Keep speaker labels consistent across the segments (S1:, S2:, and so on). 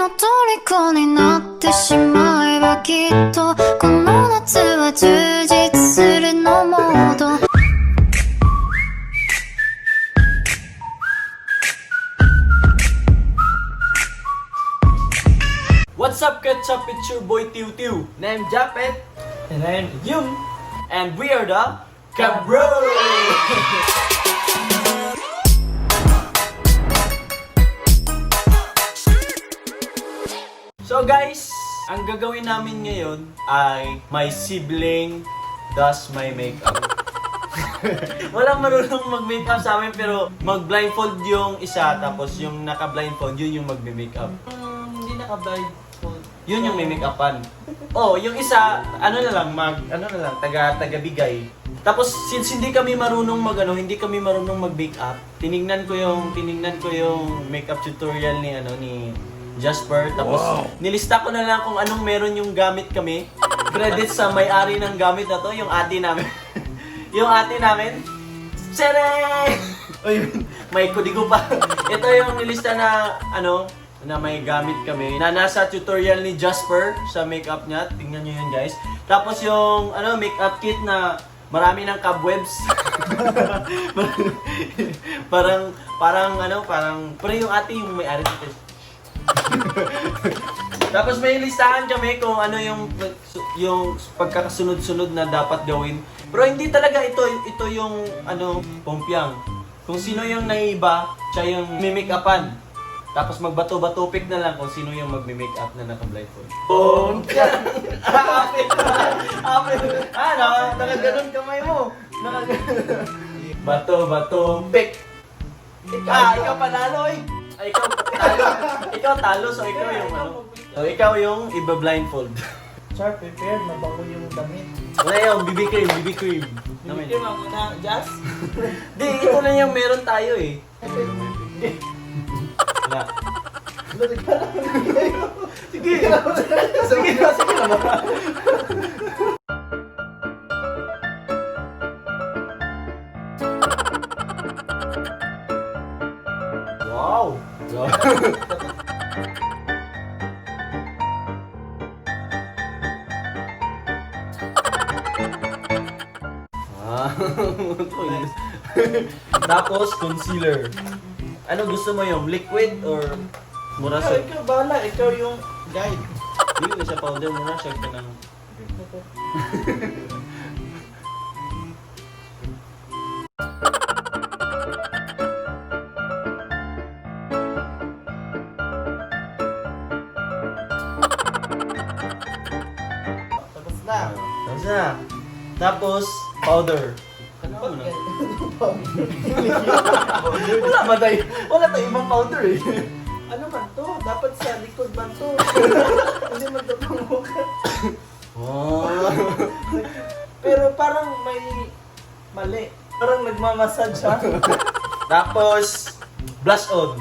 S1: の虜になってしまえば、きっとこの夏は充実するのモード。
S2: What's up, Ketchup? It's your boy Tiu Tiu.
S3: And I'm Japet.
S2: And I'm Yung. And we are the Kabro! So guys, ang gagawin namin ngayon ay my sibling does my makeup. Walang marunong mag-makeup sa amin, pero mag-blindfold yung isa, tapos yung naka-blindfold, yun yung magme-makeup.
S3: Hindi naka-blindfold.
S2: Yun yung may make-upan. Oh, yung isa, ano na lang, ano na lang, tagabigay. Tapos since hindi kami marunong mag ano, hindi kami marunong mag-makeup, tiningnan ko yung makeup tutorial ni ano ni Jasper. Tapos nilista ko na lang kung anong meron yung gamit kami. Credit sa may-ari ng gamit na to, yung ate namin. Yung ate namin. Sere! Uy, may kudigo pa. Ito yung nilista na ano, na may gamit kami. Na nasa tutorial ni Jasper sa makeup niya. Tingnan niyo yun, guys. Tapos yung ano, makeup kit na marami ng cobwebs. Parang parang ano, parang pero yung ate yung may-ari nito. Tapos may listahan kami kung ano yung pagkakasunod-sunod na dapat gawin. Pero hindi talaga ito ito yung ano, pompiang. Kung sino yung naiiba, siya yung mimake-upan. Tapos magbato-bato pick na lang kung sino yung magmi-make up na naka-blindfold. Pompiang! Apit! Apit! Ah, nakaganon kamay mo. Nakaganon. Bato-bato pick! Ah, ikaw panalo eh. Ay, ikaw talo. Ikaw talo, so ikaw yung ano. So ikaw yung iba-blindfold.
S3: Char, prepare. Mabango yung damit.
S2: Wala yung BB cream, BB cream. Naman.
S3: Hindi mo na, Jas.
S2: Di, ito lang yung meron tayo eh. Wala. Sige. Sige na, sige na. Wow! Ah, tapos, concealer. Ano gusto mo, yung liquid or mura
S3: Ikaw,
S2: sa
S3: ikaw, bahala. Ikaw yung guide.
S2: Dili na siya powder, mura siya ka ng.
S3: Tapos na.
S2: Tapos na. Tapos, powder. Ano mo na? Wala ba tayo? Wala tayong ibang powder eh.
S3: Ano man to? Dapat sa likod man to. Hindi man to pang mukha.
S2: Oh.
S3: Pero parang may mali. Parang nagmamassage siya.
S2: Tapos, blush on.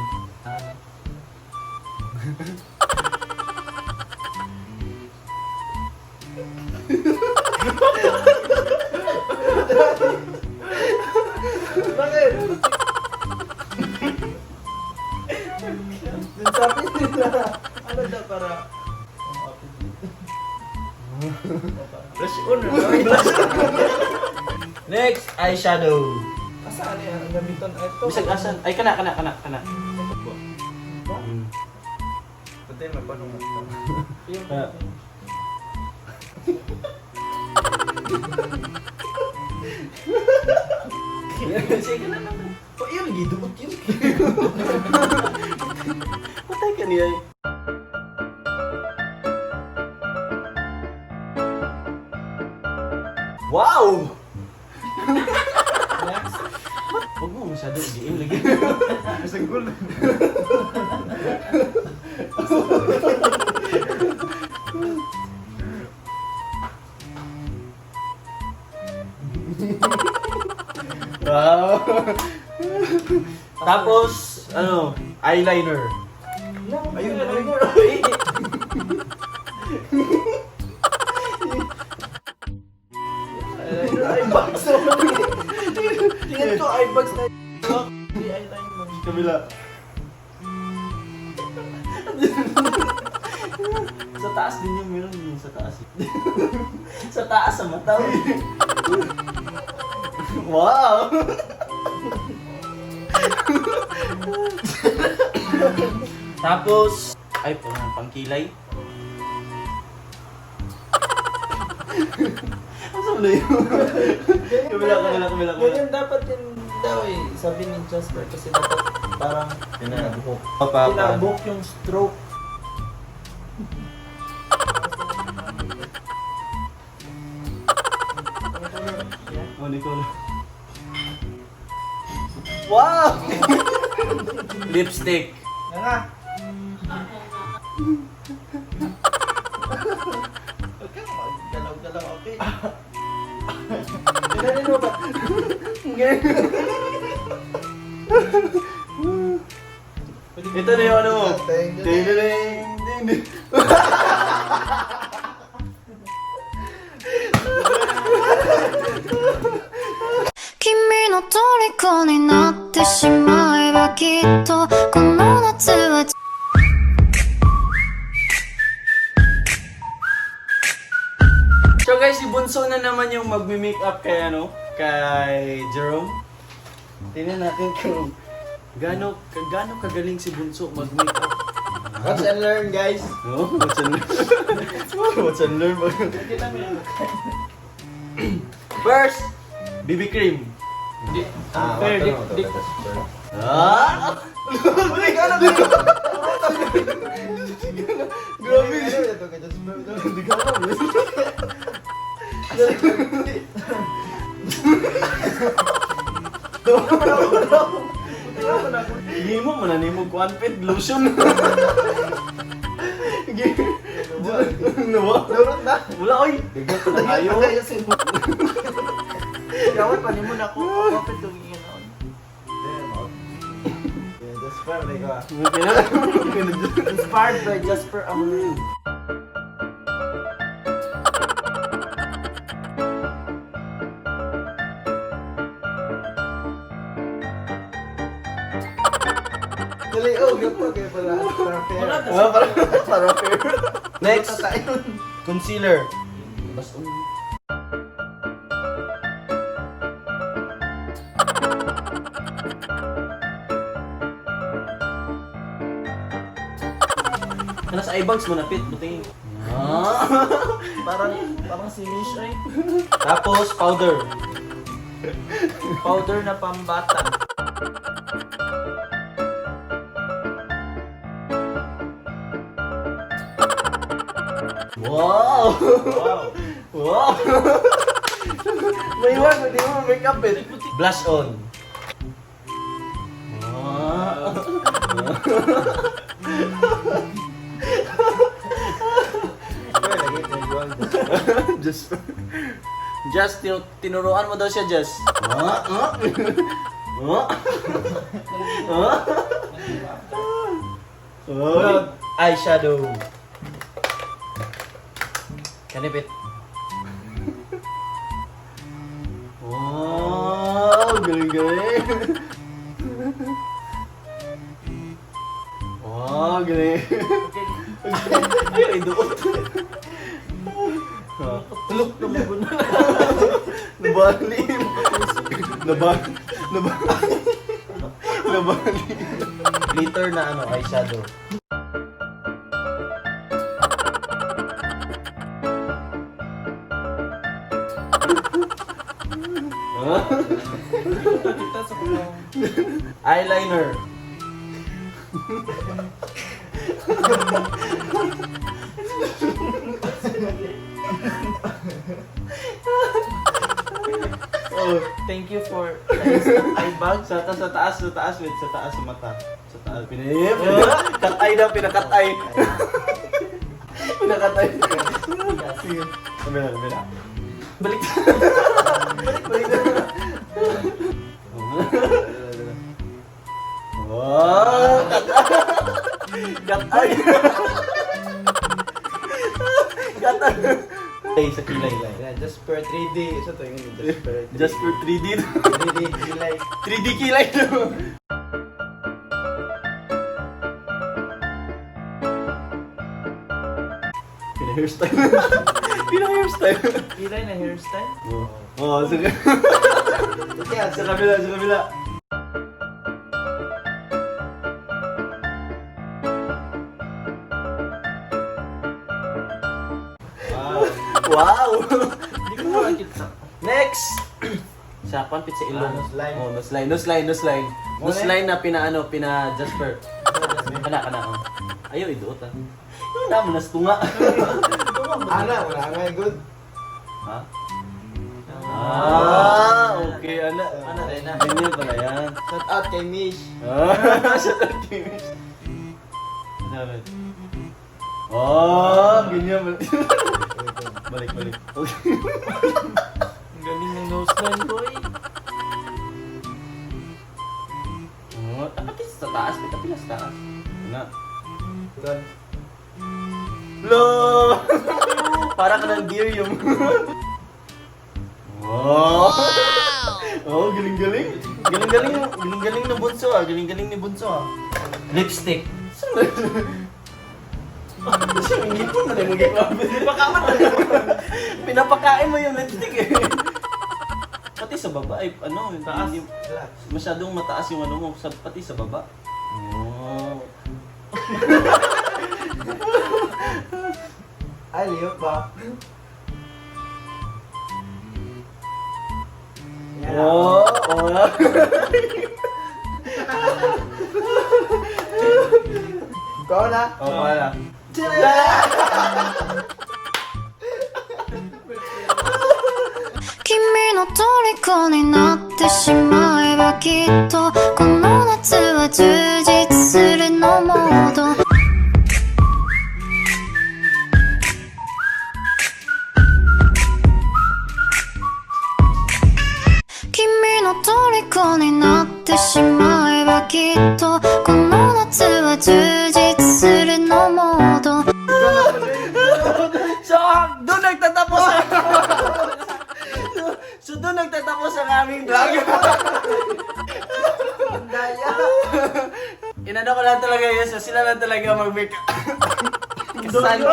S3: Bakit? Dun sabi nila, ano daw para.
S2: Blush on. Blush on. Next, eyeshadow.
S3: Asa ano yan? Ang gamiton ito.
S2: Bisag asan? Ay, kana, kana, kana, kana.
S3: Pwede mabanong
S2: Ah. Sige na naman. Oh, yun, giduot yun. Patay ka niya eh. Wow!
S3: Next.
S2: Huwag mo masyado idiin lagi.
S3: Masanggol.
S2: Wow! Tapos, ano, eyeliner.
S3: Ayun, ayun. Eye bags. Tingnan ko, eye bags na. Hindi eyeliner.
S2: Kabila. Sa taas din yung meron din sa taas. Eh. Sa taas sa mata. Eh. Wow! Tapos, ay, pangkilay. Asa mo na yun? Kabila, kabila, kabila, kabila.
S3: Ganyan dapat yun daw eh. Sabi ni Jasper kasi dapat parang
S2: Pinabuhok. Pa,
S3: pinabok yung stroke.
S2: Oh, Nicole. Wow! Lipstick.
S3: Nga nga. Huwag kang maggalaw-galaw, okay? Ganun mo ba?
S2: Ito na yung ano mo. Ding, ding, ding, ding.
S1: 君の虜になってしまえばきっとこの夏は。
S2: So guys, si Bunso na naman yung magmi-makeup kay ano, kay Jerome. Tingnan natin kung gaano kagaling si Bunso mag-makeup.
S3: Watch and learn, guys.
S2: No? Watch and learn. Watch and learn. First, BB cream.
S3: Ah,
S2: Fair, dik, dik. Ah! Balik, ano ba? Grabe. Hindi ka alam eh. Hindi mo man nimo kuan pit lotion. Nawa?
S3: Lurot na.
S2: Wala oy. Ayaw.
S3: Gawin pa nimo na ako. Kapit tumingin ako. Jasper, like Inspired by Jasper Amorim. Dali, oh, ganito kayo pala. Para fair.
S2: Ah, para fair. Next, concealer. Basta. Kana sa eyebags mo na pit, buti. Ah.
S3: Parang si Mish ay.
S2: Tapos powder.
S3: Powder na pambata.
S2: Wow! Wow! Wow! May iwan, hindi mo makeup eh. Blush on. Ah. Just, just tinuruan mo daw siya, Jess. Ah, ah. Ah. Ah. Oh. Eyeshadow. Kanipit. Wow, galing-galing. Wow, galing. Ay, ay, duot.
S3: Tulok na mo na.
S2: Nabali. Nabali. Nabali. Nabali. Glitter na ano, eyeshadow. Huh?
S3: Kita sa kulong.
S2: Eyeliner. Oh,
S3: Thank you for the instant eye bag.
S2: sa taas, wait, sa taas, sa mata. Sa taas. Pinip. Cut eye daw, pinakat eye. Pinakat eye. Sige. Kabila, kabila. Balik. Balik, balik. Wow! Cut eye. Cut eye. Ay, sa kilay lang.
S3: Yeah, Jasper 3D. Isa to yung Jasper 3D.
S2: Just for 3D.
S3: 3D kilay.
S2: 3D kilay no. Pina-hairstyle. Pina-hairstyle.
S3: Kilay na hairstyle?
S2: Oo. Oh, sige.
S3: Okay,
S2: Sa kabila, sa kabila.
S3: Wow.
S2: Wow!
S3: Hindi ko makakita.
S2: Next! Sa kwan, pit sa ilong.
S3: Ah, nose line.
S2: Oh, nose line, nose line, nose line. Nose
S3: Muna?
S2: line na pinaano, pina Jasper. Kana, kana. Oh. Ayaw, iduot ah. Yung naman, nas tunga.
S3: Ana, wala nga good.
S2: Ha? Ah, okay. Ana,
S3: Ana, na.
S2: Ganyan pala yan.
S3: Shout out kay Mish.
S2: Ah, shout out kay Mish. Ano? Oh, ganyan pala. Balik, balik. Okay.
S3: Ang galing ng nose line, boy.
S2: Oh, dapat sa taas, may kapila sa taas. Ano?
S3: Done.
S2: Lo! Para ka ng deer yung... Oh! Oh, galing-galing. Galing-galing, galing-galing ng Bunso ah. Galing-galing ni Bunso ah.
S3: Lipstick.
S2: Saan ba? Siya, ngipon na rin mo. Pinapakain mo yung lipstick eh. Pati sa baba ay ano,
S3: Taas.
S2: Masyadong mataas yung ano mo, sa, pati sa baba. Oh.
S3: Ay, liyo pa.
S2: Oh, oh.
S3: Ikaw na.
S2: Oh, wala.
S1: 君の虜になってしまえばきっとこの夏は充実するのモード。君の虜になってしまえばきっとこの夏は充実するのモード。
S2: So, doon nagtatapos ang... So, doon nagtatapos ang aming vlog.
S3: Daya.
S2: Inano ko lang talaga yun. So, sila lang talaga mag-make. Kasal.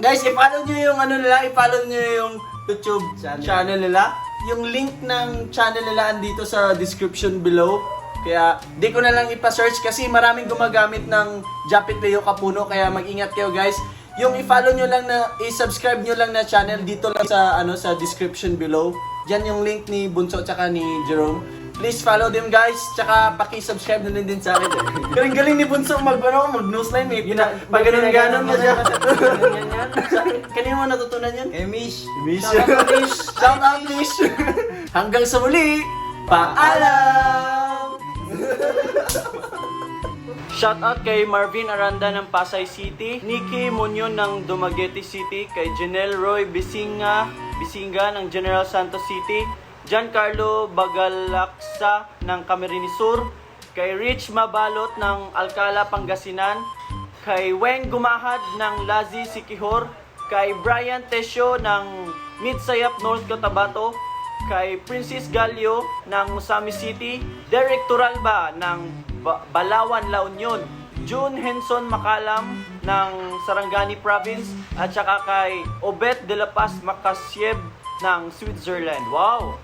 S2: Guys, i-follow nyo yung ano nila, i-follow nyo yung YouTube channel nila. Yung link ng channel nila andito sa description below. Kaya di ko na lang ipa-search kasi maraming gumagamit ng Japit Leo Kapuno, kaya mag-ingat kayo, guys. Yung i-follow nyo lang na i-subscribe nyo lang na channel dito lang sa ano sa description below. Diyan yung link ni Bunso tsaka ni Jerome. Please follow them, guys, tsaka paki-subscribe na rin din sa akin. Galing-galing ni Bunso mag ano, mag nose line eh. Pag ganun-ganon na siya. Kanino mo natutunan yan?
S3: Kay Mish.
S2: Mish. Shout out, Mish. Shout out, Mish. Hanggang sa muli. Paalam! Shout out kay Marvin Aranda ng Pasay City, Nikki Munyon ng Dumaguete City, kay Janelle Roy Bisinga, Bisinga ng General Santos City, Giancarlo Bagalaksa ng Camarines Sur, kay Rich Mabalot ng Alcala, Pangasinan, kay Weng Gumahad ng Lazi Sikihor, kay Brian Tesio ng Midsayap, North Cotabato, kay Princess Gallo ng Musami City, Derek Turalba ng Balawan, La Union, June Henson Makalam ng Sarangani Province, at saka kay Obet de la Paz Makasieb ng Switzerland. Wow!